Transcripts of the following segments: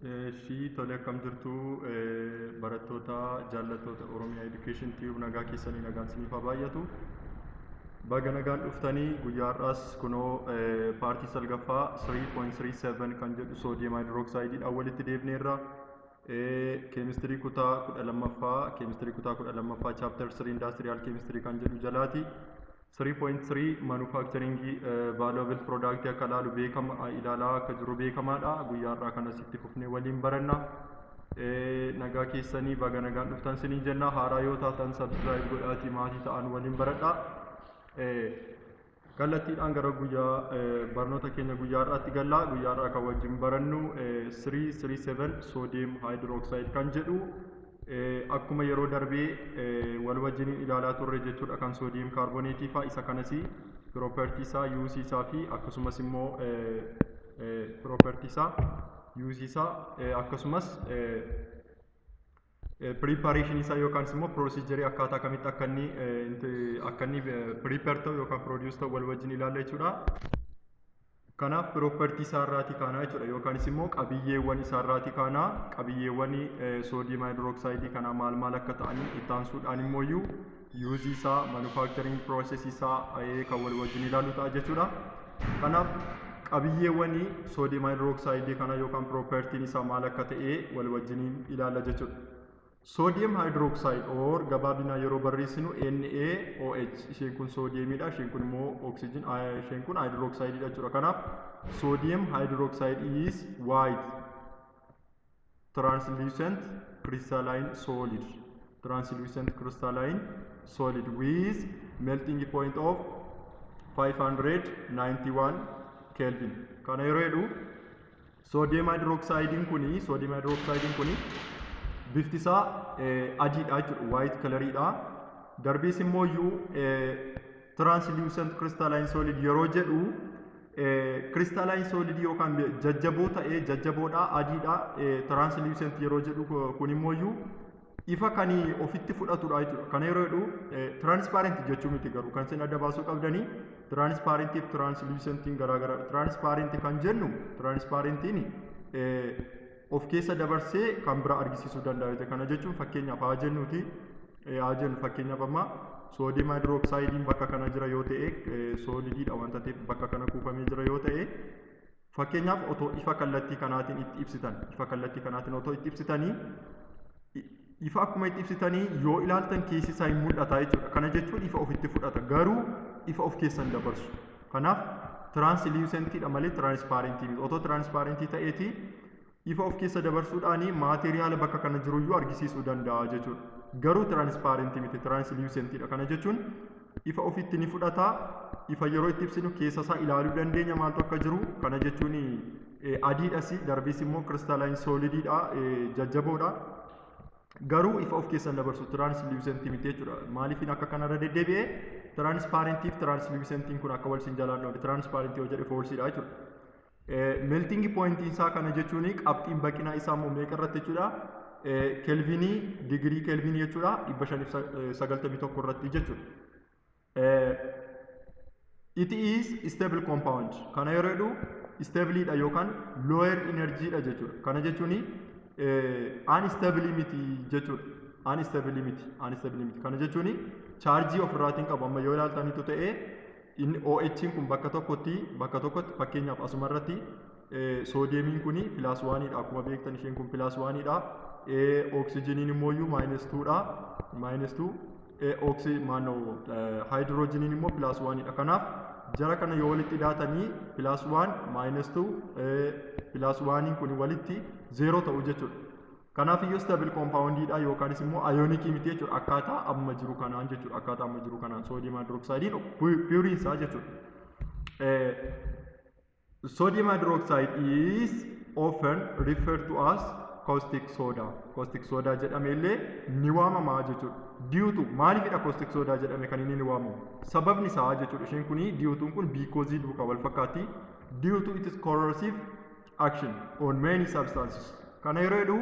Ishii tole, akkam jirtu barattoota jaallattoota Oromiyaa Education Tube? Nagaa keessanii, nagaan isiniif haa baay'atu. Baga nagaan dhuftanii. Guyyaa har'aas kunoo paartii salgaffaa 3.37 kan jedhu sodium hydroxideidhaan walitti deebineerra. Keemistirii kutaa 12ffaa, keemistirii kutaa 12ffaa, chapter 3 industrial chemistry kan jedhu jalaati. 3.3 manufacturing valuable product akka ilaalu beekama, ilaalaa akka jiru beekamaadha. Guyyaa har'aa kanas itti fufnee waliin baranna. Nagaa keessanii, baga nagaan dhuftan siniin jenna. Haaraa yoo taatan subscribe godhaatii maatii ta'an waliin baradha. Kallattiidhaan gara guyyaa barnoota keenya guyyaa har'aatti galla. Guyyaa har'aa kan wajjin barannu 337 sodium hydroxide kan jedhu, akkuma yeroo darbee wal wajjiniin ilaalaa turre jechuudha, kan sodium carbonateii faa isa kanas property isaa, useii isaa fi akkasumas immoo property isaa, useii isaa, akkasumas preparation isaa yookaan immoo procedure akkaataa kamitti akka inni prepare ta'u yookaan produce ta'u wal wajjin ilaalla jechuudha. Kanaaf property isaa irraatii kaanaa jechuudha, yookaanis immoo qabiyyeewwan isaa irraatii kaanaa. Qabiyyeewwan sodium hydroxideii kanaa maal maal akka ta'anii, itti aansuudhaan immoo useii isaa, manufacturing process isaa kan wal wajjin ilaallu ta'a jechuudha. Kanaaf qabiyyeewwan sodium hydroxideii kana yookaan propertyn isaa maal akka ta'e wal wajjin ilaalla jechuudha. Sodium hydroxide or gabaabinaa yeroo barreessinu NaOH. Isheen kun sodiumiidha, isheen kun immoo oxygen, isheen kun hydroxideidha jechuudha. Kanaaf sodium hydroxide is white translucent crystalline solid, translucent crystalline solid with melting point of 591 Kelvin. Kana yeroo jedhu sodium hydroxidein kuni bifti isaa adiidha jechuudha, white coloriidha. Darbiis immoo iyyuu translucent crystalline solid yeroo jedhu, crystalline solid yookaan jajjaboo ta'ee, jajjaboodha, adiidha. Translucent yeroo jedhu kun immoo iyyuu ifa kan ofitti fudhatudha jechuudha. Kana yeroo jedhu transparent jechuu miti garuu. Kan isin adda baasuu qabdanii transparentiif translucentiin garaagara. Transparent kan jennu, transparentiin of keessa dabarsee kan bira argisiisuu danda'a jechuudha. Kana jechuun fakkeenyaaf haa jennu, fakkeenyaaf amma sodium hydroxideiin bakka kana jira yoo ta'e, solidiidha wanta ta'eef bakka kana kuufamee jira yoo ta'e, fakkeenyaaf otoo ifa kallattii kanaatiin itti ibsitan, ifa kallattii kanaatiin otoo itti ibsitanii, ifa akkuma itti ibsitanii yoo ilaaltan keessi isaa hin mul'ata jechuudha. Kana jechuun ifa ofitti fudhata, garuu ifa of keessan dabarsu. Kanaaf translucentiidha malee transparentii miti. Otoo transparentii ta'eeti ifa of keessa dabarsuudhaan materiala bakka kana jiruyyuu argisiisuu danda'a jechuudha. Garuu transparentii miti, translucentiidha. Kana jechuun ifa ofitti ni fudhata. Ifa yeroo itti ibsinu keessa isaa ilaaluu dandeenya maaltu akka jiru. Kana jechuun adiidhas, darbiis immoo crystalline solidiidha, jajjaboodha. Garuu ifa of keessan dabarsu, translucentii miti jechuudha. Maaliifin akka kanarra deddeebi'ee? Transparentiif translucentiin kun akka wal sin jalaan dhoofne. Transparentii yoo jedhe falseiidha jechuudha. Melting pointiin isaa, kana jechuun qabxiin baqinaa isaa immoo meeqa irratti jechuudha? Kelvinii, digirii kelvinii jechuudha, 591 irratti jechuudha. It is stable compound. Kana yeroo jedhu stableidha yookaan lower energyidha jechuudha. Kana jechuun unstable miti jechuudha. Unstable miti. Unstable miti. Kana jechuun chaarjii ofirraatiin qabu. Amma yoo ilaaltanitu ta'e, inni OH kun bakka tokkotti, fakkeenyaaf asuma irratti sodiumiin kun plus oneiidha, akkuma beektan isheen kun plus oneiidha. Oksijiniin immoo minus twodha, minus two. Oksi maannoo haayidroojiniin immoo plus oneiidha. Kanaaf jara kana yoo walitti hidhaatanii, plus one, minus two, plus oneiin kun walitti zeeroo ta'u jechuudha. Kanaaf iyyuu stable compoundiidha yookaanis immoo ionicii miti jechuudha, akkaataa amma jiru kanaan jechuudha. Akkaataa amma jiru kanaan sodium hydroxideiin pureiin isaa jechuudha. Sodium hydroxide is often referred to as caustic soda. Caustic soda jedhame illee ni waamama jechuudha. Due to maaliifidha caustic soda jedhame kan inni ni waamamu? Sababni isaa jechuudha, isheen kuni due to kun because duukaa wal fakkaatti. Due to its corrosive action on many substances. Kana yeroo jedhu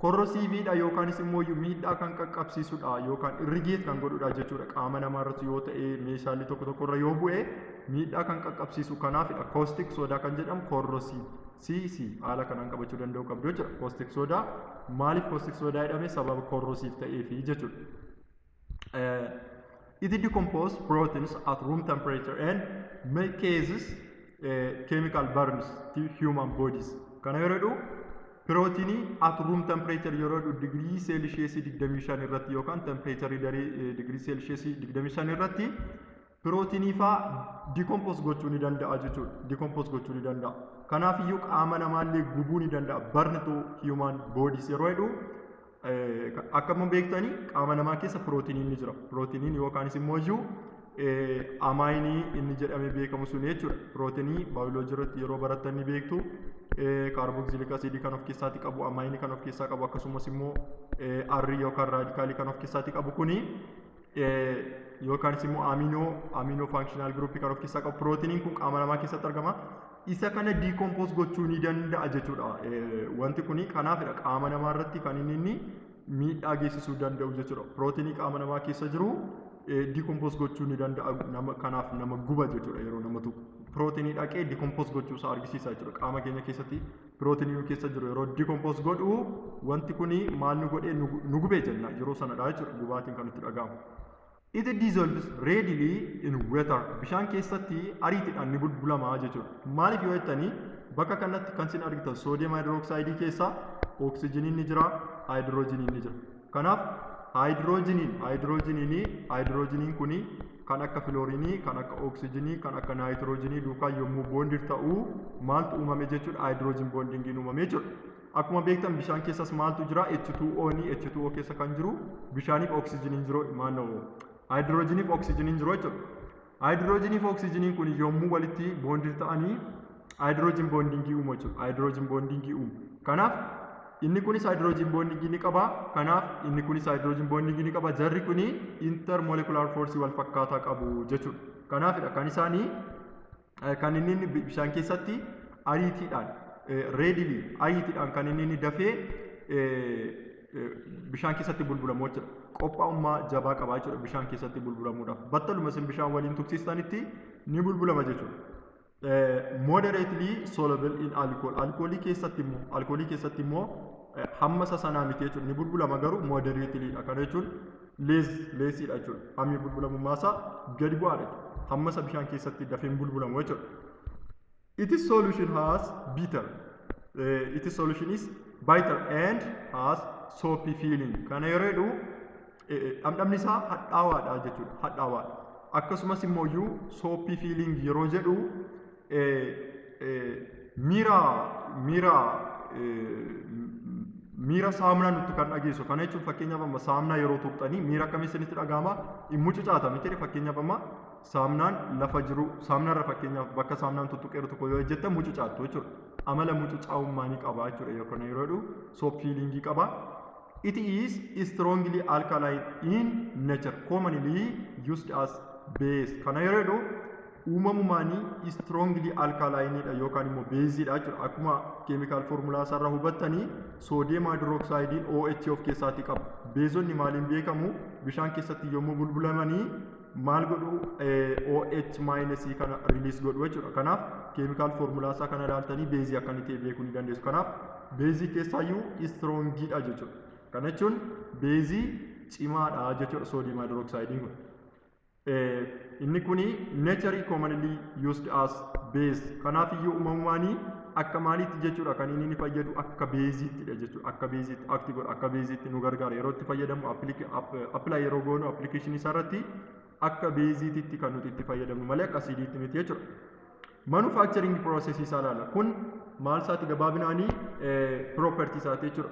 corrosiveiidha yookaanis immoo miidhaa kan qaqqabsiisudha yookaan irritate kan godhudha jechuudha. Qaama namaa irratti yoo ta'e, meeshaalee tokko tokko irra yoo bu'e miidhaa kan qaqqabsiisu, kanaafidha caustic soda kan jedhamu, corrosive. C C haala kanaan qabachuu danda'u qabdu jechuudha. Caustic soda maaliif caustic soda jedhame? Sababa corrosive ta'eefi jechuudha. It decomposes proteins at room temperature and may causes chemical burns to human bodies. Kana yeroo jedhu, pirootinii at room temperature yeroo jedhu, digirii seelisheesii 25 irratti yookaan tempereecharii digirii seelisheesii 25 irratti pirootinii faa decompose gochuu ni danda'a jechuudha. Decompose gochuu ni danda'a. Kanaaf iyyuu qaama namaallee gubuu ni danda'a. Burn to human bodies yeroo jedhu, akkuma beektanii qaama namaa keessa pirootiniin ni jira. Pirootiniin yookaanis immoo iyyuu amaayinii inni jedhamee beekamu sun jechuudha. Pirootinii baayoloojii irratti yeroo barattan ni beektu. Carboxylic asiidii kan of keessaatti qabu, amaayinii kan of keessaa qabu, akkasumas immoo arrii yookaan raadikaalii kan of keessaatti qabu kuni, yookaanis immoo amino functional groupii kan of keessaa qabu pirootiniin kun qaama namaa keessatti argama. Isa kana decompose gochuu ni danda'a jechuudha. Wanti kuni kanaafidha qaama namaa irratti kan inni miidhaa geessisuu danda'u jechuudha. Pirootinii qaama namaa keessa jiru decompose gochuu ni danda'a nama, kanaaf nama guba jechuudha yeroo nama tuqu. Pirootinii dhaqee decompose gochuu isaa argisiisa jechuudha. Qaama keenya keessatti pirootinii keessa jiru yeroo decompose godhu, wanti kuni maal nu godhee nu gubee jenna yeroo sanadha jechuudha, gubaatiin kan nutti dhaga'amu. It dissolves readily in water. Bishaan keessatti ariitiidhaan ni bulbulama jechuudha. Maaliif yoo jettanii, bakka kanatti kan isin argitan sodium hydroxideii keessa oksijiniin ni jira, haayidroojiniin ni jira. Kanaaf haayidroojiniin kuni kan akka filoorinii, kan akka oksijinii, kan akka naayitiroojiinii duukaa yommuu bond ta'u maaltu uumame jechuudha? Hydrogen bondingiin uumame jechuudha. Akkuma beektan bishaan keessas maaltu jira? H2O ni H2O keessa kan jiru bishaaniif oksijiniin jiru, maannoo haayidroojiniif oksijiniin jiru jechuudha. Haayidroojiniif oksijiniin kun yommuu walitti bond ta'anii hydrogen bondingii uumu jechuudha. Hydrogen bondingii uumu. Kanaaf inni kunis hydrogen bondingii ni qaba. Kanaaf inni kunis hydrogen bondingii ni qaba. Jarri kuni intermolecular force wal fakkaataa qabu jechuudha. Kanaafidha kan isaanii kan inni bishaan keessatti ariitiidhaan, readily, ariitiidhaan kan inni dafee bishaan keessatti bulbulamu jechuudha. Qophaa'ummaa jabaa qaba jechuudha bishaan keessatti bulbulamuudhaaf. Battaluma isin bishaan waliin tuqsiistanitti ni bulbulama jechuudha. Moderately soluble in alcohol. Alkoolii keessatti immoo hamma isa sanaa miti jechuudha. Ni bulbulama garuu moderately dha. Kana jechuun lessiidha jechuudha. Hammi bulbulamummaa isaa gadi bu'aadha jechuudha. Hamma isa bishaan keessatti dafee hin bulbulamu jechuudha. Its solution has bitter. Its solution is bitter and has soapy feeling. Kana yeroo jedhu, dhamdhamni isaa hadhaawaadha jechuudha. Hadhaawaadha. Akkasumas immoo iyyuu soapy feeling yeroo jedhu, miira saamunaa nutti kan dhageessu. Kana jechuun fakkeenyaaf amma saamunaa yeroo tuqxanii miira akkamii isinitti dhagahama? Hin mucucaata miti? Fakkeenyaaf amma saamunaan lafa jiru, saamunaarra fakkeenyaaf bakka saamunaan tuttuqeeru tokko yoo hojjettan mucucaattu jechuudha. Amala mucucaa'ummaa ni qaba jechuudha. Yeroo kana yeroo jedhu soap feelingii qaba. It is strongly alkaline in nature, commonly used as base. Kana yeroo jedhu, uumamumaanii strongly alkalineiidha yookaan immoo beeziidha jechuudha. Akkuma chemical formulaa isaarraa hubattanii, sodium hydroxideiin OH of keessaatii qaba. Beezonni maaliin beekamu? Bishaan keessatti yommuu bulbulamanii maal godhu? OH minusii kana release godhu jechuudha. Kanaaf chemical formulaa isaa kana ilaaltanii beezii akka inni ta'e beekuu ni dandeessu. Kanaaf beezii keessaayyuu strongiidha jechuudha. Kana jechuun beezii cimaadha jechuudha sodium hydroxideiin kun. Inni kuni nature commonly used as base. Kanaaf iyyuu uumamumaanii akka maaliitti jechuudha kan inni fayyadu? Akka beeziittidha jechuudha. Akka beeziitti act godha, akka beeziitti nu gargaara. Yeroo itti fayyadamu, apply yeroo goonu, applicationii isaa irratti akka beeziitti kan nuti itti fayyadamnu malee akka asiidiitti miti jechuudha. Manufacturing process isaa ilaalla. Kun maal isaati? Gabaabinaanii property isaati jechuudha.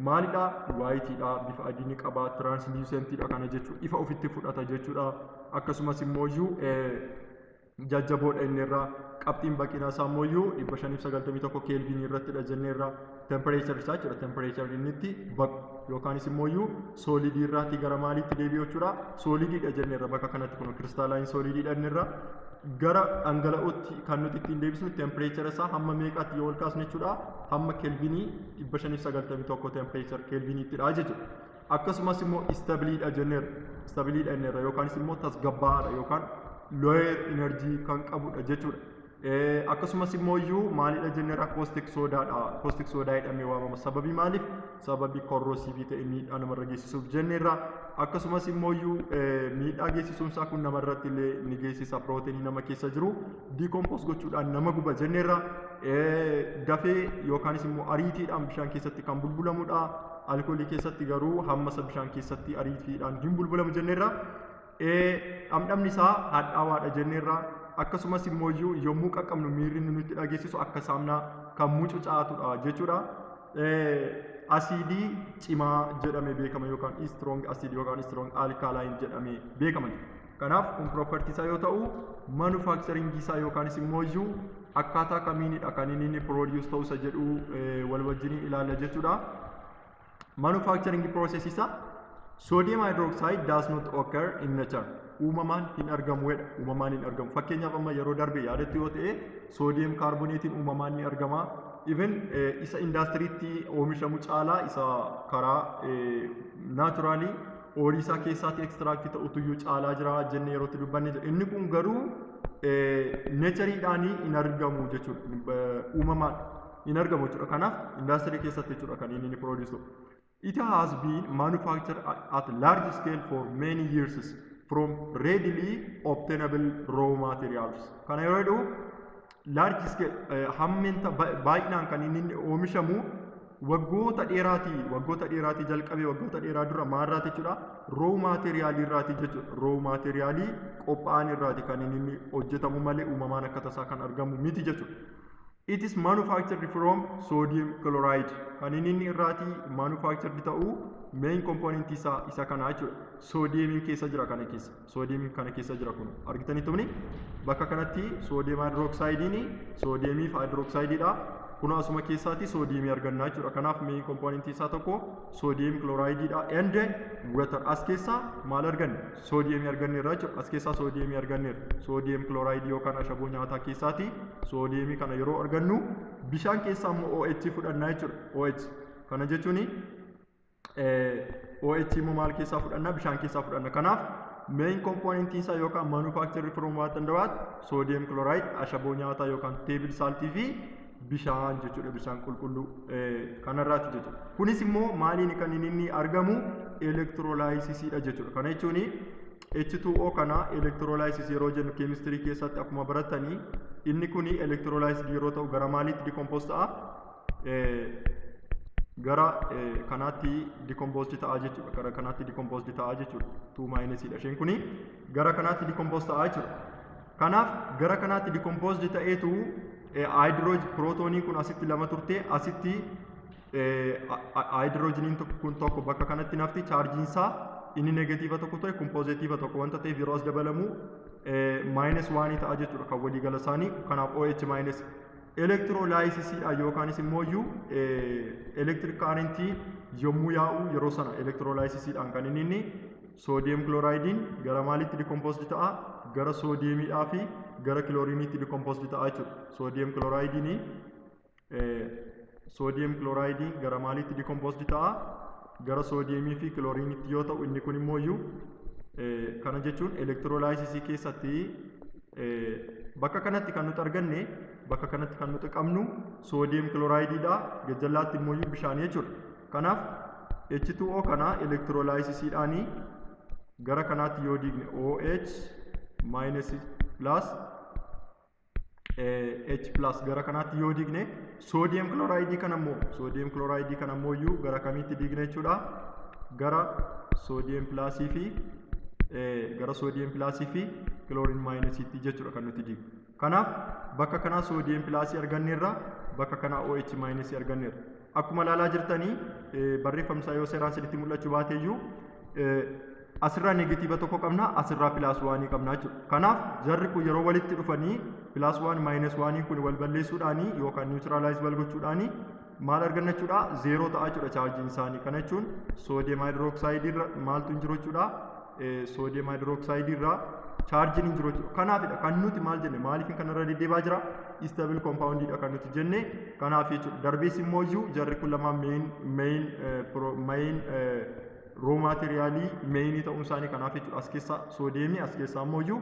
Maalidha? Whiteiidha, bifa adii ni qaba, translucentiidha, kana jechuudha ifa ofitti fudhata jechuudha. Akkasumas immoo iyyuu jajjaboodha inni irraa. Qabxiin baqinaa isaa immoo iyyuu 591 keelviinii irrattidha jennee irraa, temperature isaa jechuudha. Temperature inni itti baqu yookaanis immoo iyyuu solidii irraatii gara maaliitti deebi'u jechuudha. Solidiidha jennee irra bakka kanatti kun crystalline solidiidha inni irra. Gara dhangala'ootti kan nuti ittiin deebisnu temperature isaa hamma meeqaatti yoo ol kaasne jechuudha? Hamma kelvinii 591 temperature kelviniittidha jechuudha. Akkasumas immoo stableiidha jenneerra. Stableiidha jenneerra yookaanis immoo tasgabbaa'aadha yookaan lower energy kan qabudha jechuudha. Akkasumas immoo iyyuu maalidha jenneerra? Caustic sodadha. Caustic soda jedhamee waamama. Sababii maaliif? Sababii corrosive ta'e miidhaa namarra geessisuuf jenneerra. Akkasumas immoo iyyuu miidhaa geessisuun isaa kun namarratti illee ni geessisa. Pirootinii nama keessa jiru decompose gochuudhaan nama guba jenneerra. Dafee yookaanis immoo ariitiidhaan bishaan keessatti kan bulbulamudha. Alkoolii keessatti garuu hammasa bishaan keessatti ariitiidhaan hin bulbulamu jenneerra. Dhamdhamni isaa hadhaawaadha jenneerra. Akkasumas immoo iyyuu yommuu qaqqabnu miirri inni nutti dhageessisu akka saamunaa kan mucucaatudha jechuudha. Asiidii cimaa jedhamee beekama yookaan strong acid yookaan strong alkaline jedhamee beekama. Kanaaf kun property isaa yoo ta'u, manufacturing isaa yookaanis immoo iyyuu akkaataa kamiinidha kan inni produce ta'uu isa jedhu wal wajjiniin ilaalla jechuudha. Manufacturing process isaa, sodium hydroxide does not occur in nature. Uumamaan hin argamu jedha. Uumamaan hin argamu. Fakkeenyaaf, amma yeroo darbe yaadattu yoo ta'e, sodium carbonateiin uumamaan ni argama. Even isa indaastiriitti oomishamu caalaa isa karaa naturally oorii isaa keessaatti extract ta'utuyyuu caalaa jira jennee yerootti dubbanne jira. Inni kun garuu natureiidhaanii hin argamu jechuudha. Uumamaan hin argamu jechuudha. Kanaaf indaastirii keessatti jechuudha kan inni produce ta'u. It has been manufactured at large scale for many years from readily obtainable raw materials. Kana yeroo jedhu, large scale, hammenta baay'inaan kan inni oomishamu waggoota dheeraatii jalqabee, waggoota dheeraa dura maalirraati jechuudha? Raw material irraati jechuudha. Raw material qophaa'an irraati kan inni hojjetamu malee uumamaan akka tasaa kan argamu miti jechuudha. It is manufactured from sodium chloride. Kan inni irraati manufactured ta'u main component isaa isa kana jechuudha. Sodiumiin keessa jira kana keessa. Sodiumiin kana keessa jira kun. Argitanii tumni? Bakka kanatti sodium hydroxidein sodiumii fi hydroxideidha. Kun asuma keessaatti sodiumii arganna jechuudha. Kanaaf main component isaa tokko sodium chlorideidha. And water. As keessaa maal arganne? Sodiumii arganneerra jechuudha. As keessaa sodiumii arganneerra. Sodium chloride yookaan ashaboo nyaataa keessaatti sodiumii kana yeroo argannu, bishaan keessaa immoo OH fudhannaa jechuudha. OH. Kana jechuun OH immoo maal keessaa fudhanna? Bishaan keessaa fudhanna. Kanaaf main component isaa yookaan manufactured from what and what? Sodium chloride, ashaboo nyaataa yookaan table salt fi bishaan jechuudha, bishaan qulqulluu kanarraati jechuudha. Kunis immoo maaliin kan inni argamu? Electrolysisiidha jechuudha. Kana jechuun H2O kana electrolysis yeroo jennu, keemistirii keessatti akkuma baratanii, inni kuni electrolysis yeroo ta'u gara maaliitti decompose ta'a? Gara kanaatti decomposed ta'a jechuudha. Gara kanaatti decomposed ta'a jechuudha. 2 minusidha isheen kuni, gara kanaatti decompose ta'a jechuudha. Kanaaf gara kanaatti decomposed ta'eetu hydrogen protonii kun asitti lama turte, asitti hydrogeniin kun tokko bakka kanatti nafti. Chaarjiin isaa inni negative tokko ture, kun positive tokko wanta ta'eef, yeroo as dabalamu minus one ta'a jechuudha kan waliigala isaanii. Kanaaf OH minus electrolysisiidha yookaanis immoo iyyuu electric currentii yommuu yaa'u, yeroo sana electrolysisiidhaan kan inni sodium chlorideiin gara maalitti decomposed ta'a? Gara sodiumiidhaa fi gara chlorineiitti decomposed ta'a jechuudha. Sodium chlorideiin gara maalitti decomposed ta'a? Gara sodiumii fi chlorineiitti yoo ta'u, inni kun immoo iyyuu kana jechuun electrolysisii keessatti bakka kanatti kan nuti arganne, bakka kanatti kan nuti qabnu sodium chlorideiidha, gajjallaatti immoo bishaanii jechuudha. Kanaaf H2O kana electrolysisiidhaanii gara kanaatti yoo diigne, OH minus plus H plus gara kanaatti yoo diigne, sodium chlorideii kana immoo iyyuu gara kamitti diigne jechuudha? Gara sodium plusii fi chlorine minusiitti jechuudha kan nuti diignu. Kanaaf bakka kanaa sodium plusii arganneerra, bakka kanaa OH minusii arganneerra. Akkuma ilaalaa jirtanii, barreeffamsaa yoo seeraan sirriitti mul'achuu baate iyyuu, asirraa negative tokko qabna, asirraa plus one qabna jechuudha. Kanaaf jarri kun yeroo walitti dhufanii, plus one minus one kun wal balleessuudhaanii yookaan neutralize wal gochuudhaanii maal arganna jechuudha? Zero ta'a jechuudha chaarjiin isaanii. Kana jechuun sodium hydroxideii irra maaltu hin jiru jechuudha? Sodium hydroxideii irra chaarjiin hin jiru jechuudha. Kanaafidha kan nuti maal jenne? Maaliif kanarra deddeebi'aa jira? Stable compoundiidha kan nuti jenne kanaaf jechuudha. Darbees immoo iyyuu jarri kun lamaan main raw materialii mainii ta'uun isaanii kanaaf jechuudha. As keessa sodiumii, as keessa immoo iyyuu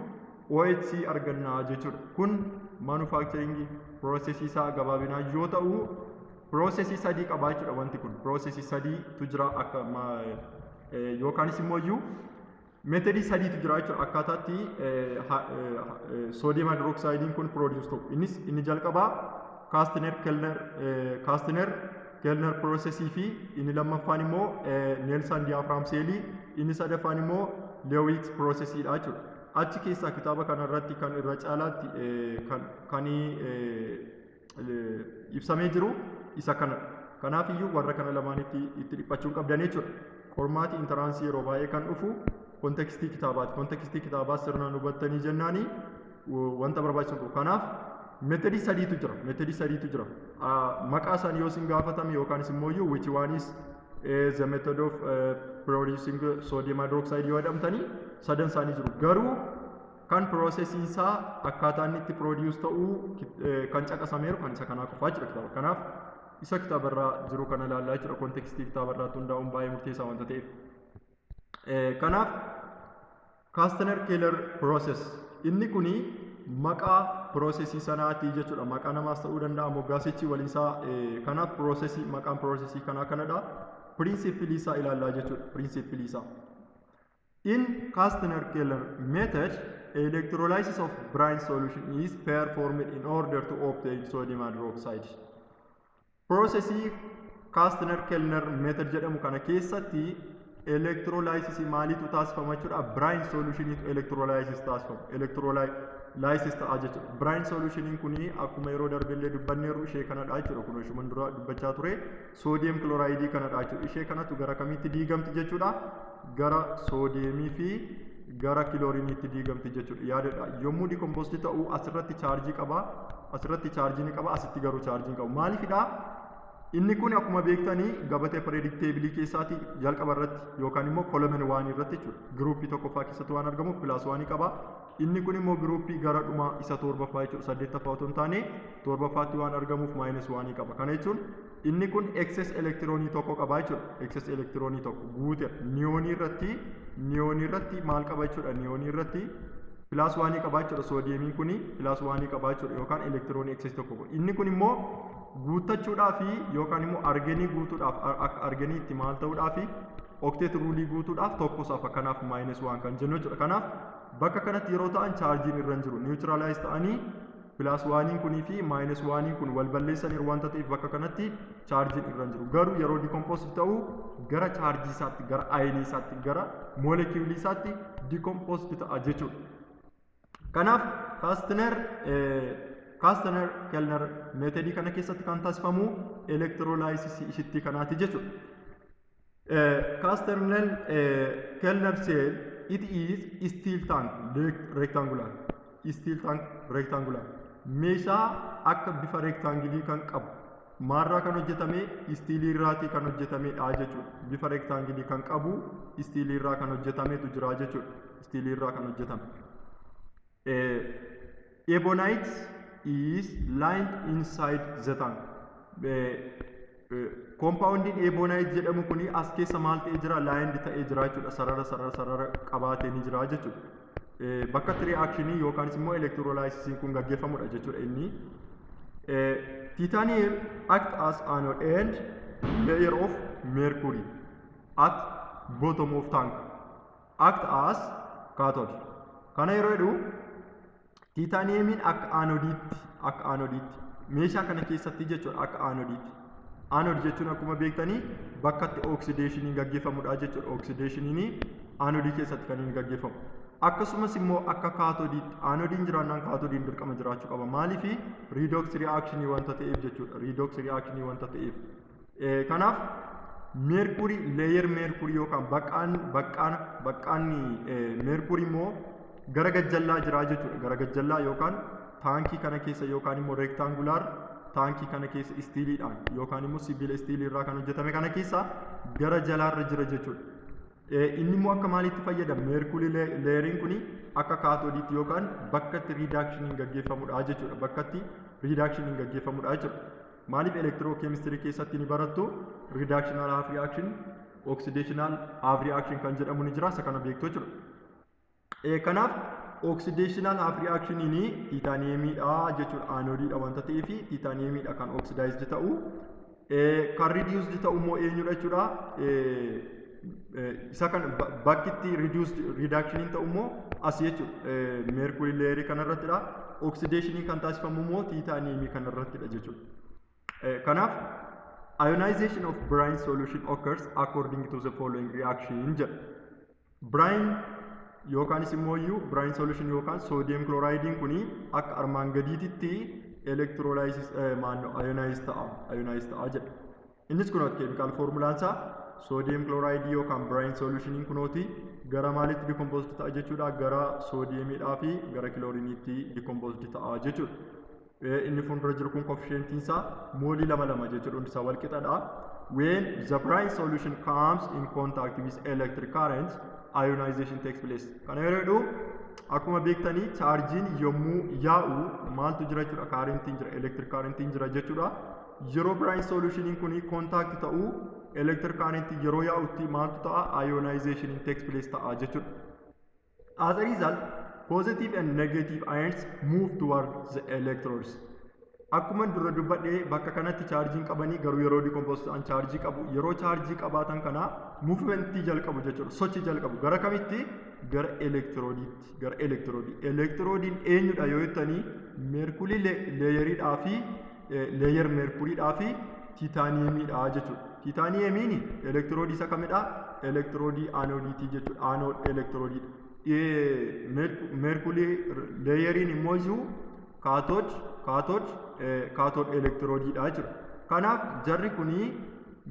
OH arganna jechuudha. Kun Manufacturing processii isaa gabaabinaa yoo ta'u, processii sadii qabaa jechuudha wanti kun. Processii sadiitu jira akka yookaanis immoo iyyuu methodii sadiitu jira jechuudha akkaataatti sodium hydroxideiin kun produce ta'u. Innis inni jalqabaa Castner Kellner processii fi inni lammaffaan immoo Nelson diaphragm cellii, inni sadaffaan immoo Lewis processiidha jechuudha. Achi keessaa kitaaba kanarratti kan irra caalaatti kan ibsamee jiru isa kanadha. Kanaaf iyyuu warra kana lamaanitti itti dhiphachuu hin qabdan jechuudha. Qormaati entranceii yeroo baay'ee kan dhufu contextii kitaabaati. Contextii kitaabaa sirnaan hubattanii jennaanii wanta barbaachisu qabu. Kanaaf methodii sadiitu jira. Methodii sadiitu jira. Maqaa isaanii yoo isin gaafatame yookaanis immoo iyyuu "Which one is the method of producing sodium hydroxide?" yoo jedhamtanii, sadan isaanii jiru. Garuu kan processiin isaa akkaataa inni itti produce ta'uu kan caqasameeru kan isa kanaa qofaa jira kitaaba. Kanaaf isa kitaabarraa jiru kana ilaallaa jechuudha. Contextii kitaabarraatti hundaa'uun baay'ee murteessaa wanta ta'eef. Kanaaf Castner Kellner process inni kuni maqaa processii sanaati jechuudha. Maqaa namaas ta'uu danda'a moggaasichi waliinsaa. Kanaaf processii, maqaan processii kanaa kanadha. Principleii isaa ilaallaa jechuudha. Principleii isaa. In Castner Kellner method, electrolysis of brine solution is performed in order to obtain sodium hydroxide. Processii Castner Kellner method jedhamu kana keessatti electrolysis maaliitu taasifama jechuudha? Brine solutioniitu electrolysis taasifama. Electrolysis ta'a jechuudha. Brine solutioniin kuni akkuma yeroo darbillee dubbanneerru ishee kanadha jechuudha. Kun ishuma dura dubbachaa ture. Sodium chloride kanadha jechuudha. Ishee kanatu gara kamitti diigamti jechuudha? Gara sodiumii fi gara chlorineiitti diigamti jechuudha. Yaadadha. Yommuu decomposed ta'u asirratti chaarjii qaba. Asirratti chaarjii ni qaba. Asitti garuu chaarjii hin qabu. Maaliifidha? Inni kun akkuma beektanii gabatee periodic tableii keessaati jalqaba irratti yookaan immoo column one irratti jechuudha. Groupii tokkoffaa keessatti waan argamuuf plus oneii qaba. Inni kun immoo groupii gara dhumaa isa torbaffaa jechuudha. Saddeettaffaa otoo hin taane torbaffaatti waan argamuuf minus oneii qaba. Kana jechuun inni kun excess electronii tokko qaba jechuudha. Excess electronii tokko guute. Neonii irratti maal qaba jechuudha? Neonii irratti plus oneii qaba jechuudha. Sodiumiin kuni plus oneii qaba jechuudha yookaan electronii excess tokko. Inni kun immoo guuttachuudhaaf yookaan immoo argonii guutuudhaaf, akka argoniitti maal ta'uudhaaf, octet ruleii guutuudhaaf tokko safa. Kanaaf minus one kan jennu jechuudha. Kanaaf bakka kanatti yeroo ta'an chaarjiin irra hin jiru. Neutralize ta'anii plus oneiin kunii fi minus oneiin kun wal balleessaniiru wanta ta'eef bakka kanatti chaarjiin irra hin jiru. Garuu yeroo decompose ta'u gara chaarjii isaatti, gara ionii isaatti, gara moleculeii isaatti decompose ta'a jechuudha. Kanaaf Castner Kellner methodii kana keessatti kan taasifamu electrolysisii ishitti kanaati jechuudha. Castner Kellner cell, it is steel tank rectangular, steel tank rectangular, meeshaa akka bifa rectangleii kan qabu maalirraa kan hojjetame? Steelii irraatii kan hojjetamedha jechuudha. Bifa rectangleii kan qabu steelii irraa kan hojjetametu jira jechuudha. Steelii irraa kan hojjetame. Ebonite is lined inside the tank. Compoundiin ebonite jedhamu kuni as keessa maal ta'ee jira? Lined ta'ee jira jechuudha. Sarara sarara sarara qabaatee ni jira jechuudha. Bakka itti reactionii yookaanis immoo electrolysisiin kun gaggeeffamudha jechuudha inni. Titanium act as anode and layer of mercury at bottom of tank act as cathode. Kana yeroo jedhu titaniumiin akka anodeiitti meeshaa kana keessatti jechuudha, akka anodeiitti. Anode jechuun akkuma beektanii bakka itti oxidationiin gaggeeffamudha jechuudha. Oxidationiin anodeii keessatti kan inni gaggeeffamu. Akkasumas immoo akka cathodeiitti, anodeiin jiraannaan cathodeiin dirqama jiraachuu qaba. Maaliif? Redox reactionii wanta ta'eef jechuudha. Redox reactionii wanta ta'eef. Kanaaf mercury layer, mercury yookaan baqqaan baqqaana baqqaanni mercury immoo gara gajjallaa jira jechuudha. Gara gajjallaa yookaan tankii kana keessa yookaan immoo rectangular tankii kana keessa steeliidhaan yookaan immoo sibiila steelii irraa kan hojjetame kana keessa gara jalaarra jira jechuudha. Inni immoo akka maaliitti fayyada? Mercury layeriin kuni akka cathodeiitti yookaan bakka itti reductioniin gaggeeffamudha jechuudha. Bakka itti reductioniin gaggeeffamudha jechuudha. Maaliif? Electrochemistry keessatti ni barattu, reductional half reaction, oxidational half reaction kan jedhamu ni jira, isa kana beektu jechuudha. Kanaaf Oxidational half reactioniin titaniumiidha jechuudha. Anodiidha wanta ta'eef titaniumiidha kan oxidized ta'u. Kan reduced ta'u immoo eenyudha jechuudha? Isa kan bakki itti reduced reductioniin ta'u immoo as jechuudha. Mercury layerii kanarrattidha. Oxidationii kan taasifamu immoo titaniumii kanarrattidha jechuudha. Kanaaf ionization of brine solution occurs according to the following reaction jedha. Brine yookaanis immoo iyyuu brine solution yookaan sodium chloridein kuni akka armaan gadiititti electrolysis maannoo ionize ta'a jedha. Innis kunooti chemical formulaan isaa sodium chloride yookaan brine solutioniin kunooti gara maalitti decomposed ta'a jechuudha? Gara sodiumiidhaa fi gara chloriniitti decomposed ta'a jechuudha. Inni fuuldura jiru kun coefficientiin isaa moolii lama lama jechuudha, hundi isaa wal qixadha. When the brine solution comes in contact with electric current, ionization takes place. Kana yeroo jedhu, akkuma beektanii chaarjiin yommuu yaa'u maaltu jira jechuudha? Currentiin jira, electric currentiin jira jechuudha. Yeroo brine solutioniin kun contact ta'u, electric current yeroo yaa'utti maaltu ta'a? Ionization takes place ta'a jechuudha. As a result, positive and negative ions move toward the electrodes. Akkuma dura dubbadhee, bakka kanatti chaarjiin qabanii garuu yeroo decompose ta'an chaarjii qabu. Yeroo chaarjii qabaatan kana movementii jalqabu jechuudha. Sochii jalqabu. Gara kamitti? Gara elektiroodiitti. Gara elektiroodii. Elektiroodiin eenyudha yoo jettanii, mercury layeriidhaa fi layer mercuriidhaa fi titaniumiidha jechuudha. Titaniumiin elektiroodii isa kamidha? Elektiroodii anodiitii jechuudha. Anode elektiroodiidha. Mercury layeriin immoo iyyuu cathode elektiroodiidha jechuudha. Kanaaf jarri kunii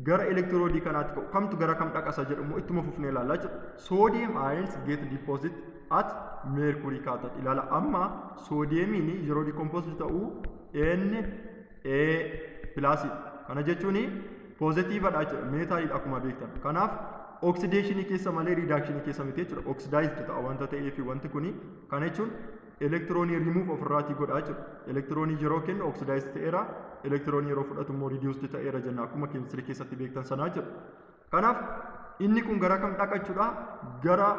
gara elektiroodii kanaatti ka'u. Kamtu gara kam dhaqasa jedhu immoo ittuma fufnee ilaallaa jechuudha. Sodium ions get deposit at mercury cathode. Ilaala, amma sodiumiin yeroo decompose ta'u Na plusidha. Kana jechuun positivedha jechuudha. Meetaaliidha akkuma beektan. Kanaaf oxidationii keessa malee reductionii keessa miti jechuudha. Oxidized ta'a wanta ta'eef wanti kuni, kana jechuun elektiroonii rimuuf ofirraatii godha jechuudha. Elektiroonii yeroo kennu oxidized ta'eera, elektiroonii yeroo fudhatu immoo reduced ta'eera jenna akkuma keemistirii keessatti beektan sanaa jechuudha. Kanaaf inni kun gara kam dhaqa jechuudha? Gara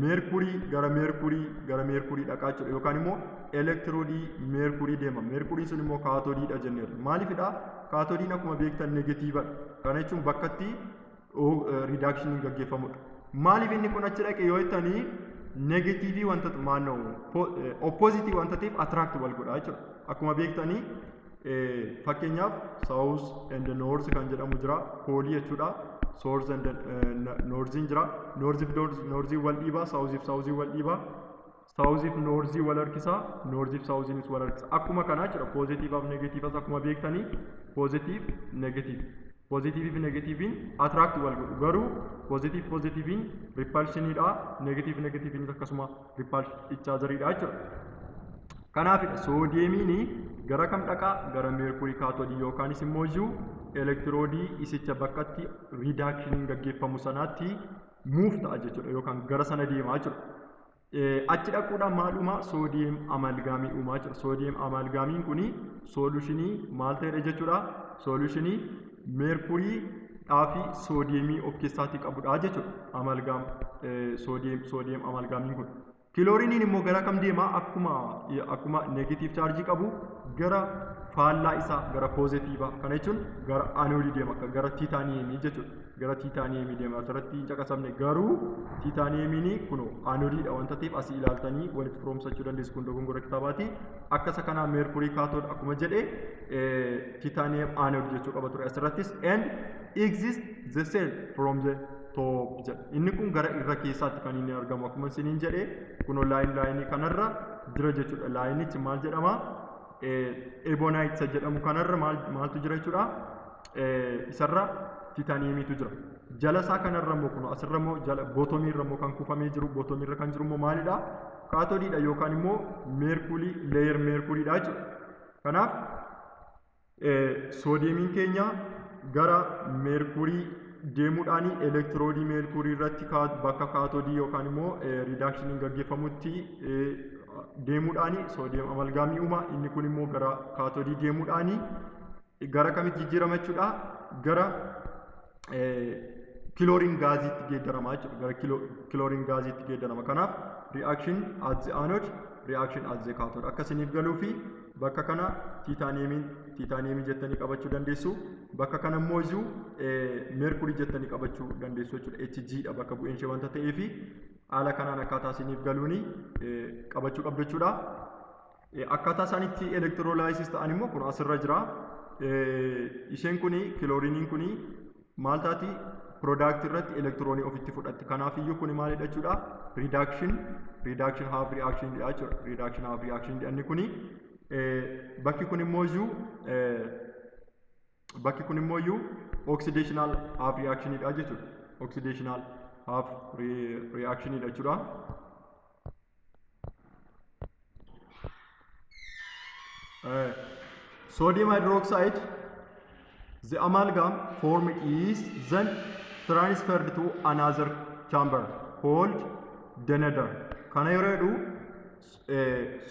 meerkurii gara meerkurii dhaqaa jechuudha, yookaan immoo elektiroodii meerkurii deema. Meerkuriin sun immoo kaatoodiidha jenneerra. Maaliifidha? Kaatoodiin akkuma beektan negativedha. Kana jechuun bakkatti reductioniin gaggeeffamudha. Maaliif inni kun achi dhaqe yoo jettanii, negatiivii wanta maannoo oppositii wanta ta'eef attract wal godha jechuudha. Akkuma beektanii, fakkeenyaaf south and north kan jedhamu jira, poolii jechuudha. South and northiin jira. Northiif northii wal dhiibaa, southiif southii wal dhiibaa. Southiif northii wal harkisaa, northiif southiinis wal harkisa. Akkuma kanaa jechuudha. Poozitiivaaf negatiivas akkuma beektanii positive negative. Poozitiivii fi negatiiviin attract wal godhu, garuu positive poozitiiviin repulsioniidha, negative negatiiviinis akkasuma repulsion each otheriidha jechuudha. Kanaafidha soodiyeemiin gara kam dhaqaa? Gara meerkurii kaatoodii yookaanis immoo iyyuu elektiroodii isicha bakkatti reductioniin gaggeeffamu sanaatti move ta'a jechuudha, yookaan gara sana deemaa jechuudha. Achi dhaquudhaan maal uumaa? Sodium amalgamii uumaa jechuudha. Sodium amalgamiin kuni solutionii maal ta'edha jechuudha? Solutionii meerkurii fi soodiyeemii of keessaatii qabudha jechuudha. Amalgam sodium amalgamiin kun. Kilooriiniin immoo gara kam deema? Akkuma negative chaarjii qabu gara faallaa isaa, gara poozitiivaa, kana jechuun gara anoodii deema, gara tiitaaniyeemii jechuudha. Gara tiitaaniyeemii deema. Asirratti hin caqasamne, garuu tiitaaniyeemiin kun anoodiidha wanta ta'eef asii ilaaltanii walitti firoomsachuu dandeessu. Kun dogongora kitaabaati. Akka isa kanaa mercury cathode akkuma jedhe titanium anode jechuu qaba ture asirrattis. And exit the cell from the top jedha. Inni kun gara irra keessaatti kan inni argamu, akkuma isiniin jedhe, kunoo lineii kanarra jira jechuudha. Lineichi maal jedhama? Ebonite isa jedhamu kanarra maaltu jira jechuudha? Isarra tiitaaniyeemiitu jira. Jala isaa kanarra immoo, kun asirra immoo jala bottomiirra immoo kan kuufamee jiru, bottomiirra kan jiru immoo maalidha? Kaatodiidha yookaan immoo mercury layer meerkuliidha jechuudha. Kanaaf soodiyeemiin keenya gara meerkurii deemuudhaan elektiroodii meerkurii irratti bakka kaatodii yookaan immoo reductioniin gaggeeffamutti deemuudhaan sodium amalgamii uuma. Inni kun immoo gara kaatodii deemuudhaan gara kamitti jijjiirama jechuudha? Gara chlorine gasiitti geeddarama jechuudha. Gara chlorine gasiitti geeddarama. Kanaaf Reaction at the anode, reaction at the cathode. Akka isiniif galuu fi bakka kana titaniumii jettanii qabachuu dandeessu. Bakka kana immoo iyyuu mercury jettanii qabachuu dandeessu jechuudha. Hg dha bakka bu'een ishee wanta ta'eefi haala kanaan akkaataa isiniif galuuni qabachuu qabdu jechuudha. Akkaataa isaan itti electrolysis ta'an immoo kun asirra jira. Isheen kuni kilooriiniin kuni maal taati? Product irratti elektiroonii ofitti fudhatti. Kanaaf iyyuu kuni maalidha jechuudha? Reduction half reaction dha jechuudha. Reduction half reaction inni kuni bakki kun immoo iyyuu oxidational half reaction dha jechuudha. Oxidational half reaction dha jechuudha. Sodium hydroxide, the amalgam formed is then transferred to another chamber called denuder. Kana yeroo jedhu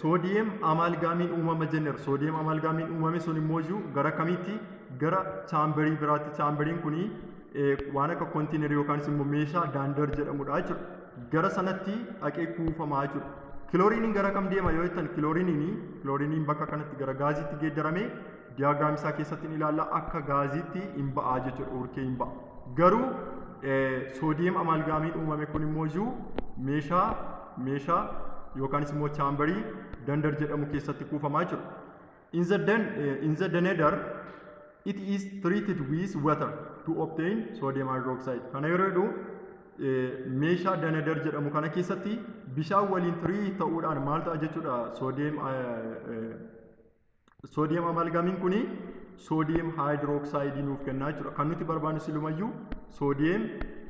sodium amalgamiin uumama jenneera. Sodium amalgamiin uumame sun immoo iyyuu gara kamitti? Gara chamberii biraatti. Chamberiin kuni waan akka kontiinerii yookaan immoo meeshaa daandar jedhamudha jechuudha. Gara sanatti dhaqee kuufamaa jechuudha. Kilooriiniin gara kam deema yoo jettan, kilooriiniin bakka kanatti gara gaaziitti geeddaramee diyaagiraam isaa keessatti ni ilaalla, akka gaaziitti hin ba'a jechuudha, urkee hin ba'a. Garuu soodiyem amalgaamiin uumame kun immoo iyyuu meeshaa yookaanis immoo chaambarii dandar jedhamu keessatti kuufamaa jechuudha. In the denuder it is treated with water to obtain sodium hydroxide. Kana yeroo jedhu meeshaa denuder jedhamu kana keessatti bishaan waliin tirii ta'uudhaan maal ta'a jechuudha? Sodium amalgamiin kuni sodium hydroxide nuuf kennaa jechuudha. Kan nuti barbaannu silumayyuu sodium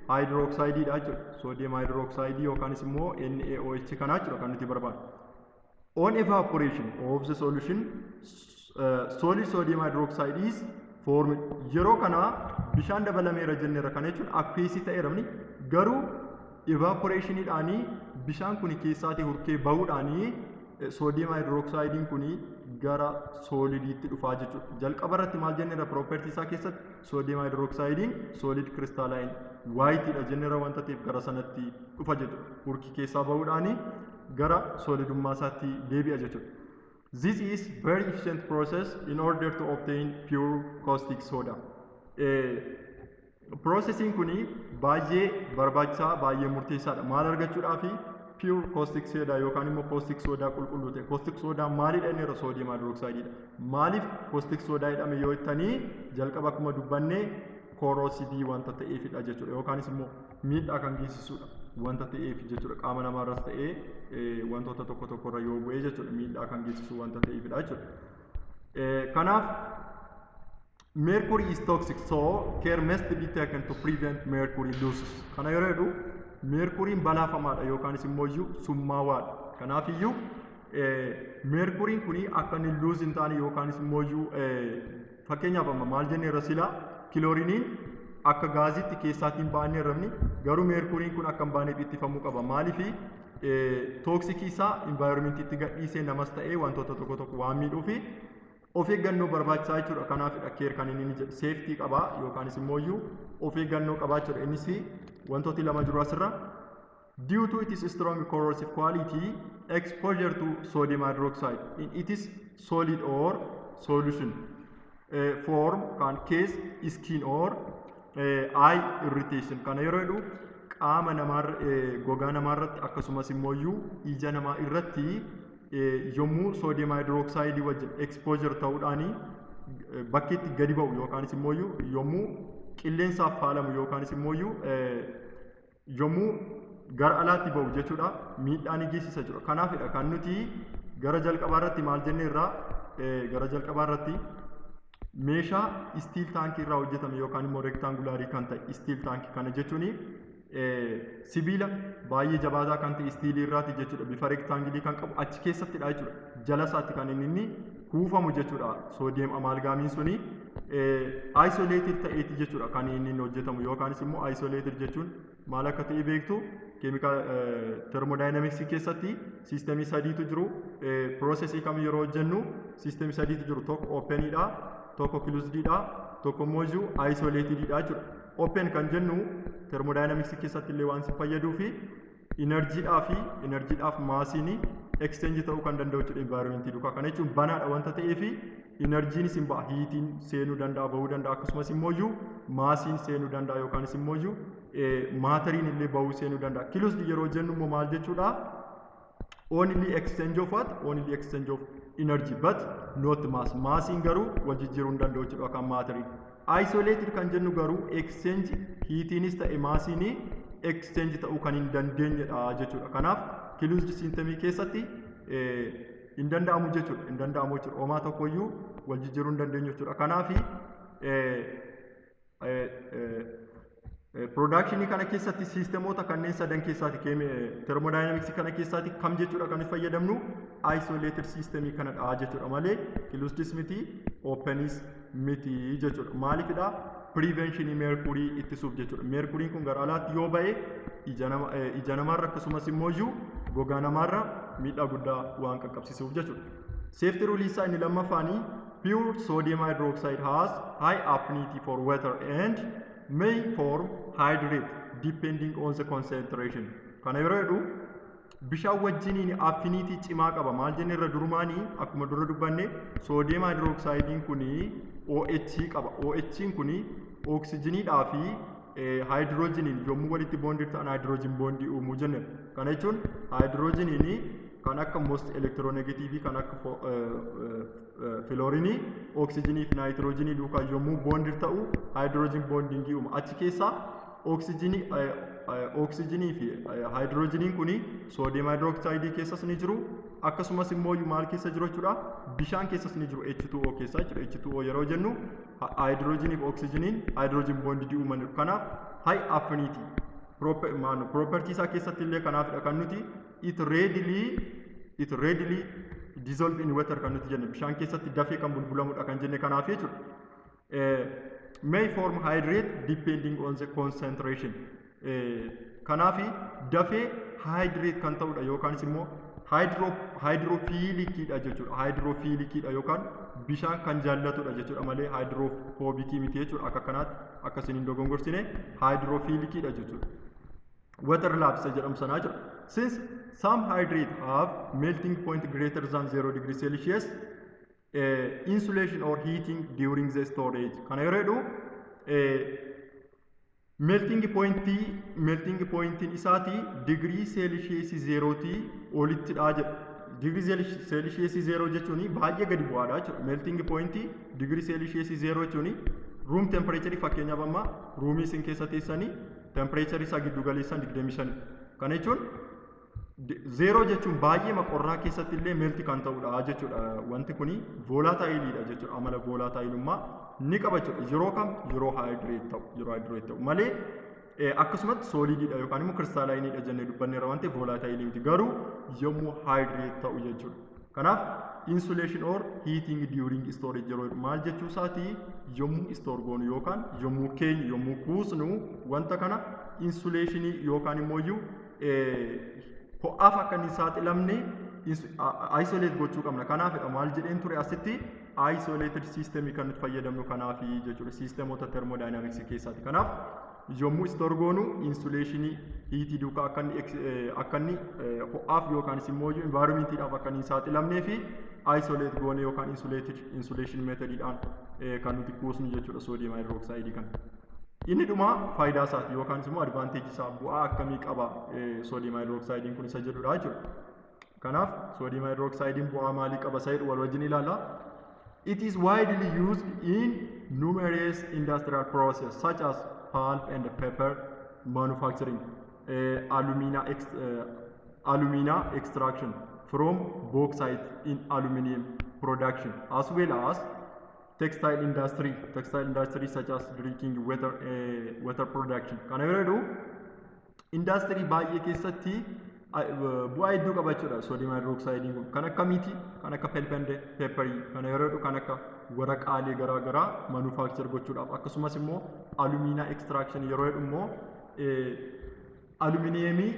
hydroxide dha jechuudha. Sodium hydroxide yookaanis immoo NaOH kanaa jechuudha kan nuti barbaannu. On evaporation of the solution, solid sodium hydroxide is formed. Yeroo kana bishaan dabalameera jenneera. Kana jechuun aqueous ta'eera, garuu evaporationiidhaanii bishaan kun keessaatii hurkee bahuudhaanii sodium hydroxidein kun gara solidiitti dhufaa jechuudha. Jalqaba irratti maal jenneera? Property isaa keessatti sodium hydroxidein solid crystalline white dha jenneera wanta ta'eef gara sanatti dhufa jechuudha. Hurki keessaa bahuudhaanii gara solidummaa isaatti deebi'a jechuudha. This is very efficient process in order to obtain pure caustic soda. Processing kuni baay'ee barbaachisaa, baay'ee murteessaadha. Maal argachuudhaafi? Pure caustic soda yookaan immoo caustic soda qulqulluu ta'e. Caustic soda maalidha inni irra? Sodium hydroxide dha. Maaliif caustic soda jedhame yoo jettanii, jalqaba akkuma dubbanne corrosive wanta ta'eefidha jechuudha. Yookaanis immoo miidhaa kan geessisudha wanta ta'eef jechuudha. Qaama namaarras ta'ee wantoota tokko tokkorra yoo bu'ee jechuudha, miidhaa kan geessisu wanta ta'eefidha jechuudha. Kanaaf mercury is toxic, so care must be taken to prevent mercury losses. Kana yeroo jedhu mercuriin balaafamaadha yookaanis immoo iyyuu summaawaadha. Kanaaf iyyuu mercuriin kuni akka inni lose hin taane yookaanis immoo iyyuu fakkeenyaaf amma maal jennee irra silaa kilooriiniin akka gaaziitti keessaatiin baanee irramni, garuu meerkuriin kun akka hin baaneef ittifamuu qaba. Maaliifi? Toxicii isaa environmentiitti gadhiisee namas ta'ee wantoota tokko tokko waan miidhuufi of eeggannoo barbaachisaa jechuudha. Kanaafidha care kan inni jedhu. Safety qabaa yookaanis immoo iyyuu of eeggannoo qabaa jechuudha. Innis wantooti lama jiru asirra. Due to its strong corrosive quality, exposure to sodium hydroxide in its solid or solution form can cause skin or eye irritation. Kana yeroo jedhu qaama namaa, gogaa namaarratti akkasumas immoo iyyuu ija namaa irratti yommuu sodium hydroxide wajjin exposure ta'uudhaani bakkeetti gadi ba'u yookaanis immoo iyyuu yommuu qilleensaaf faalamu yookaanis immoo iyyuu yommuu gara alaatti ba'u jechuudha, miidhaa ni geessisa jechuudha. Kanaafidha kan nuti gara jalqabaa irratti maal jenne irraa, gara jalqabaa irratti meeshaa steel tankii irraa hojjetame yookaan immoo rectangularii kan ta'e steel tankii kana jechuun sibiila baay'ee jabaataa kan ta'e steelii irraati jechuudha. Bifa rectanglii kan qabu achi keessattidha jechuudha. Jala isaatti kan inni kuufamu jechuudha. Sodium amalgamiin suni isolated ta'eeti jechuudha kan inni hojjetamu. Yookaanis immoo isolated jechuun maal akka ta'e beektu. Chemical thermodynamicsii keessatti systemii sadiitu jiru. Processii kam yeroo hojjennu systemii sadiitu jiru: tokko openiidha, tokko closedidha, tokko immoo iyyuu isolatedidha jechuudha. Open kan jennu thermodynamicsii keessatti illee waan si fayyaduu fi Energydhaa fi energydhaaf massiin exchange ta'uu kan danda'u jechuudha environmentii duukaa. Kana jechuun banaadha wanta ta'eef energynis hin ba'a, heatiin seenuu danda'a, bahuu danda'a, akkasumas immoo iyyuu massiin seenuu danda'a yookaanis immoo iyyuu matteriin illee bahuu seenuu danda'a. Closed yeroo jennu immoo maal jechuudha? Only exchange of what? Only exchange of energy but not mass. Massiin garuu wal jijjiiruu hin danda'u jechuudha kan matteriin. Isolated kan jennu garuu exchange heatiinis ta'e massiin exchange ta'uu kan hin dandeenyedha jechuudha. Kanaaf closed systemii keessatti hin danda'amu jechuudha. Hin danda'amu jechuudha. Homaa tokkoyyuu wal jijjiiruu hin dandeenyu jechuudha. Kanaaf productionii kana keessatti systemoota kanneen sadan keessaati, thermodynamicsii kana keessaati kam jechuudha kan fayyadamnu? Isolated systemii kanadha jechuudha malee closedis miti, openis miti jechuudha. Maaliifidha? Preventionii mercury ittisuuf jechuudha. Mercuryn kun gara alaatti yoo ba'e ija namaarra akkasumas immoo iyyuu gogaa namaarra miidhaa guddaa waan qaqqabsiisuuf jechuudha. Safety rule isaa inni lammaffaanii, pure sodium hydroxide has high affinity for water and may form hydrate depending on the concentration. Kana yeroo jedhu bishaan wajjiniin affinity cimaa qaba. Maal jenne irra durumaanii? Akkuma dura dubbanne, sodium hydroxidein kuni OH qaba. OH kuni oksijiniidhaa fi haayidroojiniin yommuu walitti bondii ta'an hydrogen bondii uumuu jenne. Kana jechuun haayidroojiniin kan akka most electronegative kan akka fluorinii oksijinii fi naayitiroojiinii duukaa yommuu bondii ta'u hydrogen bondingii uuma. Achi keessaa oksijinii fi haayidroojiniin kuni sodium hydroxideii keessas ni jiru, akkasumas immoo maal keessa jiru jechuudha? Bishaan keessas ni jiru, H2O keessa jechuudha. H2O yeroo jennu haayidroojinii fi oksijiniin hydrogen bondii uumaniiru. Kanaaf high affinity property isaa keessatti illee kanaafidha kan nuti it readily dissolve in water kan nuti jenne, bishaan keessatti dafee kan bulbulamudha kan jenne kanaaf jechuudha. May form hydrate depending on the concentration. Kanaaf dafee hydrate kan ta'udha yookaanis immoo hydrophiliciidha jechuudha. Hydrophiliciidha yookaan bishaan kan jaallatudha jechuudha malee hydrophobicii miti jechuudha. Akka kanaatti akkasiin hin dogongorsine, hydrophiliciidha jechuudha. Water loves jedhamu sanaa jira. Since some hydrate have melting point greater than 0 degree Celsius, insulation or heating during the storage. Kana yeroo jedhu melting pointiin isaatii digirii seelisheesii zeerootii olittidha jedha. Digirii seelisheesii zeeroo jechuun baay'ee gadi bu'aadha jechuudha. Melting pointii digirii seelisheesii zeeroo jechuun room temperature, fakkeenyaaf amma roomii isin keessa teessanii temperature isaa giddu galeessaan 25. Kana jechuun zeeroo jechuun baay'ee qorraa keessatti illee melt kan ta'udha jechuudha. Wanti kuni volatileiidha jechuudha. Amala volatileummaa ni qaba jechuudha. Yeroo kam? Yeroo hydrate ta'u, yeroo hydrate ta'u malee akkasumatti solidiidha yookaan immoo crystallineiidha jennee dubbanneerra waan ta'eef volatileii miti, garuu yommuu hydrate ta'u jechuudha. Kanaaf insulation or heating during storage yeroo maal jechuu isaatii? Yommuu store goonu yookaan yommuu keenyu, yommuu kuusnu, wanta kana insulationii yookaan immoo iyyuu ho'aaf akka inni saaxilamne isolate gochuu qabna. Kanaafidha maal jedheen ture asitti? Isolated system kan nuti fayyadamnu kanaafi jechuudha, systemoota thermodynamics keessaati. Kanaaf yommuu store goonu insulationii heatii duukaa akka inni ho'aaf yookaanis immoo environmentiidhaaf akka inni hin saaxilamnee fi isolate goone yookaan insulated insulation methodidhaan kan nuti kuusnu jechuudha sodium hydroxide kana. Inni dhuma faayidaa isaati yookaan immoo advantageii isaa, bu'aa akkamii qaba sodium hydroxide kun isa jedhudha jechuudha. Kanaaf sodium hydroxide bu'aa maalii qaba isa jedhu wal wajjin ilaalla. It is widely used in numerous industrial processes such as pulp and paper manufacturing, alumina extraction from bauxite in aluminium production, as well as textile industry such as drinking water production. Kana yeroo jedhu indaastirii baay'ee keessatti bu'aa hedduu qaba jechuudha sodium hydroxide kun. Kan akkamiiti? Kan akka pulp and paperii kana yeroo jedhu kan akka waraqaalee garaa garaa manufacture gochuudhaaf, akkasumas immoo alumina extraction yeroo jedhu immoo aluminiyeemii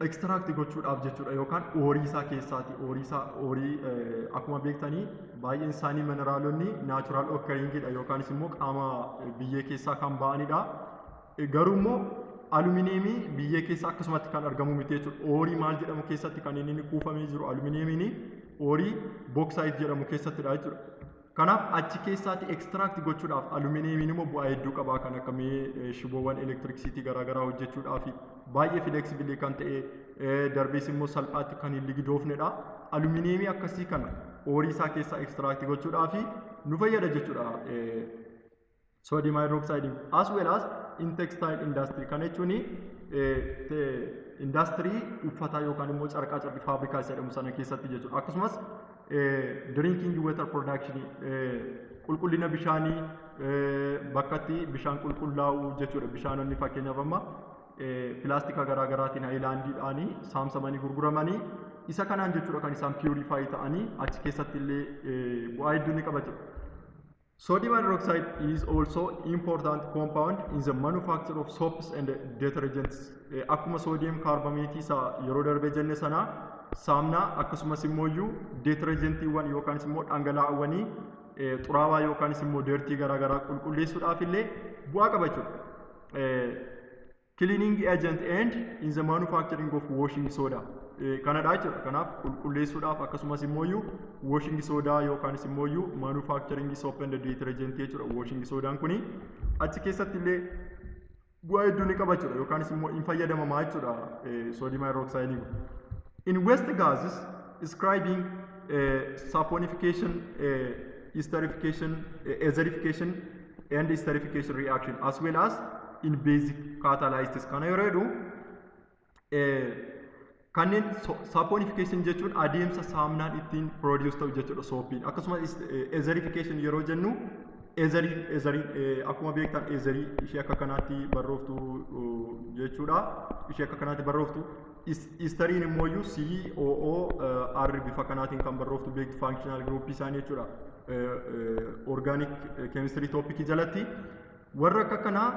extract gochuudhaaf jechuudha, yookaan oreii isaa keessaati. Oreii isaa, oreii akkuma beektanii baay'een isaanii mineralonni natural occurringidha yookaanis immoo qaama biyyee keessaa kan ba'anidha. Garuu immoo Aluminiyeemii biyyee keessa akkasumatti kan argamu miti jechuudha. Ore maal jedhamu keessatti kan inni kuufamee jiru aluminiyeemiin ore bauxite jedhamu keessattidha jechuudha. Kanaaf achi keessaatti extract gochuudhaaf aluminiyeemiin immoo bu'aa hedduu qaba, kan akka mee shiboowwan electricity garaagaraa hojjechuudhaaf baay'ee flexible kan ta'e, darbees immoo salphaatti kan hin ligidoofnedha. Aluminiyeemii akkasii kana ore isaa keessaa extract gochuudhaaf nu fayyada jechuudha. Sodium hydroxide as well as in textile industry, kana jechuun indaastirii uffataa yookaan immoo carqaa carqii faabrikaa isa jedhamu sana keessatti jechuudha. Akkasumas drinking water production, qulqullina bishaanii, bakka itti bishaan qulqullaa'u jechuudha. Bishaanonni fakkeenyaaf amma pilaastika garaa garaatiin haayilaandiidhaan saamsamanii gurguramanii isa kanaan jechuudha kan isaan purify ta'anii achi keessatti illee bu'aa hedduu ni qaba jechuudha. Sodium hydroxide is also important compound in the manufacture of soaps and detergents. Akkuma sodium carbamate isa yeroo darbe jenne sana, saamnaa akkasumas immoo iyyuu detergentiiwwan yookaan immoo dhangala'aawwanii xuraawaa yookaan immoo dirty garaagaraa qulqulleessuudhaaf illee bu'aa qaba jechuudha. Cleaning agent and in the manufacturing of washing soda. Kanadha jechuudha. Kanaaf qulqulleessuudhaaf akkasumas immoo iyyuu washing soda yookaanis immoo iyyuu manufacturing soap and detergent jechuudha. Washing sodaan kuni achi keessatti illee bu'aa hedduu ni qaba jechuudha yookaanis immoo hin fayyadamamaa jechuudha sodium hydroxide kun. In waste gases, scrubbing, saponification, esterification, etherification and esterification reaction, as well as in basic catalysts. Kana yeroo jedhu, kanneen saponification jechuun adeemsa saamnaan ittiin produce ta'u jechuudha, soapiin. Akkasumas etherification yeroo jennu, etherii akkuma beektan etherii ishee akka kanaatti barrooftu jechuudha. Ishee akka kanaatti barrooftu. Esteriin immoo iyyuu COO R bifa kanaatiin kan barrooftu beektu, functional group isaanii jechuudha. Organic chemistry topic jalatti warra akka kanaa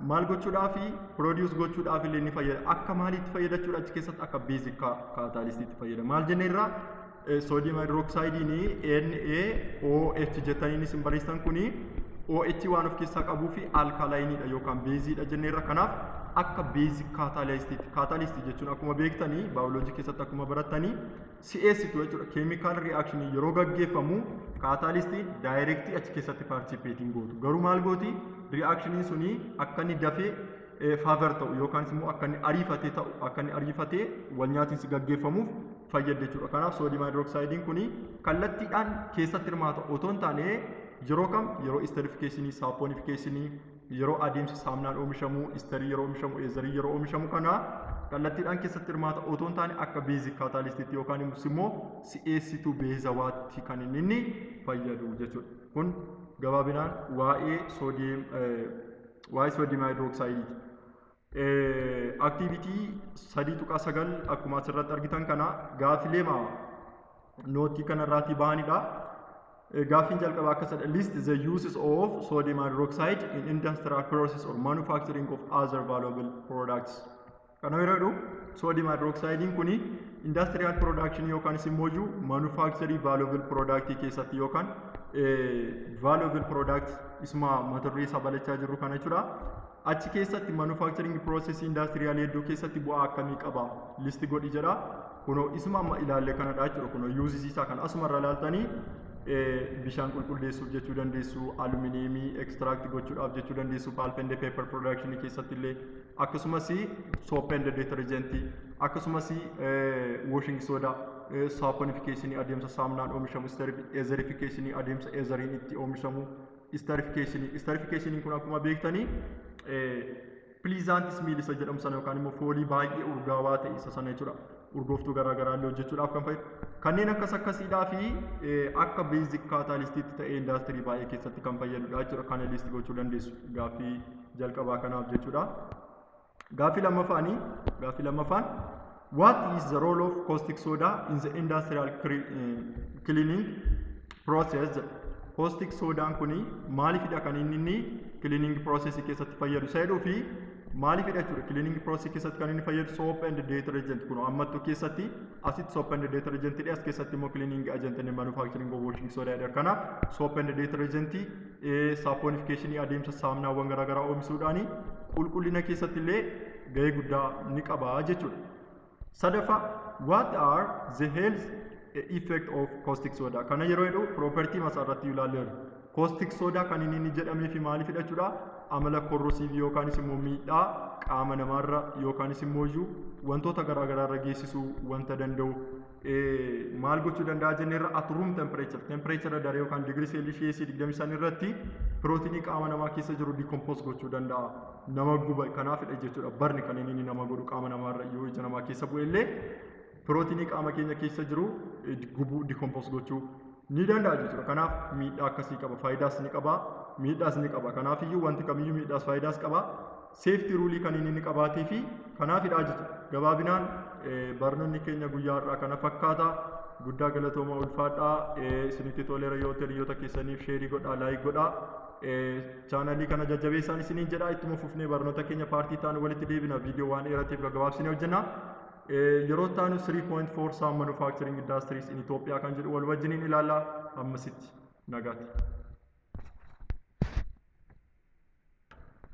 maal gochuudhaaf, produce gochuudhaaf illee ni fayyada. Akka maaliitti fayyadachuudha achi keessatti? Akka basic catalystiitti fayyada. Maal jenne irraa? Sodium hydroxidein NaOH jettaniin isin barreessan kuni OH waan of keessaa qabuu fi alkalineiidha yookaan baseiidha jenneerra. Kanaaf akka basic catalystiitti, catalystii jechuun akkuma beektanii baayoloojii keessatti akkuma barattanii si'eessitu jechuudha. Chemical reactionii yeroo gaggeeffamu catalystiin directii achi keessatti participateiin gootu. Garuu maal gooti? Reactioniin suni akka inni dafee favor ta'u yookaan immoo akka inni ariifatee ta'u, akka inni ariifatee wal nyaatiinsi gaggeeffamuuf fayyada jechuudha. Kanaaf sodium hydroxidein kuni kallattiidhaan keessatti hirmaata otoo hin taane, yeroo kam? Yeroo esterificationii, saponificationii, yeroo adeemsi saamnaan oomishamu, esterii yeroo oomishamu, etherii yeroo oomishamu kana kallattiidhaan keessatti hirmaata otoo hin taane, akka basic catalystiitti yookaan immoo si'eessituu beezawaatti kan inni fayyadu jechuudha. Kun gabaabinaan waa'ee sodium hydroxideiiti. Activity 3.9 akkuma asirratti argitan kana gaafilee noteii kanarraatii bahanidha. Gaaffiin jalqabaa akkasidha. List the uses of sodium hydroxide in industrial process or manufacturing of other valuable products. Kana yeroo jedhu, sodium hydroxidein kuni industrial production yookaan immoo manufacturing valuable product keessatti yookaan valuable product isuma mata duree isaa balachaa jirru kana jechuudha. Achi keessatti manufacturing process industrial hedduu keessatti bu'aa akkamii qaba, list godhi jedha. Kunoo isuma amma ilaalle kanadha jechuudha. Kunoo uses isaa kana asumarra ilaaltanii bishaan qulqulleessuuf jechuu dandeessu, aluminiyeemii extract gochuudhaaf jechuu dandeessu, pulp and paper production keessatti illee, akkasumas soap and detergent, akkasumas washing soda, saponification adeemsa saamunaan oomishamu, etherification adeemsa etheriin itti oomishamu, esterification. Esterification kun akkuma beektanii pleasant smell isa jedhamu sana yookaan immoo foolii baay'ee urgaawaa ta'e isa sana jechuudha. Urgooftuu garaa garaa illee hojjechuudhaaf kan fayyadu. Kanneen akkas akkasiidhaa fi akka basic catalystiitti ta'ee indaastirii baay'ee keessatti kan fayyadudha jechuudha. Kana list gochuu dandeessu gaaffii jalqabaa kanaaf jechuudha. Gaaffii lammaffaan, what is the role of caustic soda in the industrial cleaning process? Caustic sodaan kuni maaliifidha kan inni cleaning process keessatti fayyadu isa jedhuu fi maaliifidha jechuudha cleaning process keessatti kan inni fayyadu. Soap and detergent, kun ammattuu keessatti asitti soap and detergent dha, as keessatti immoo cleaning agent and manufacturing of washing soda dha. Kanaaf soap and detergent, saponification adeemsa saamunaawwan garaagaraa oomishuudhaani qulqullina keessatti illee gahee guddaa ni qaba jechuudha. Sadaffaa, what are the health effect of caustic soda? Kana yeroo jedhu property masaa irratti ilaalleerra. Caustic soda kan inni jedhamee fi maaliif jechuudha? Amala corrosive yookaanis immoo miidhaa qaama namaarra yookaanis immoo iyyuu wantoota garaagaraa irra geessisuu wanta danda'u. Maal gochuu danda'a jenneerra? At room temperature, temperature daree yookaan digirii seelishiyeesii 25 irratti pirootinii qaama namaa keessa jiru decompose gochuu danda'a. Nama guba, kanaafidha jechuudha. Burn kan inni nama godhu qaama namaarra yoo ija namaa keessa bu'e illee pirootinii qaama keenya keessa jiru gubuu, decompose gochuu ni danda'a jechuudha. Kanaaf miidhaa akkasii qaba. Faayidaas ni qaba, miidhaas ni qaba. Kanaaf iyyuu wanti kamiyyuu miidhaas faayidaas qaba. Safety rule kan inni qabaatee fi kanaafidha jechuudha. Gabaabinaan barnoonni keenya guyyaa har'aa kana fakkaata. Guddaa galatooma, ulfaadhaa. Isinitti toleera yoo ta'e hiriyoota keessaniif share godhaa, like godhaa. Chaanalii kana jajjabeessaan isiniin jedha. Ittuma fufnee barnoota keenya part ta'an walitti deebina. Viidiyoo waan dheerateef gaggabaabsinee hojjenna. Yeroo taanu 3.4 some manufacturing industries in Ethiopia kan jedhu wal wajjiniin ilaalla. Ammasitti nagaatti.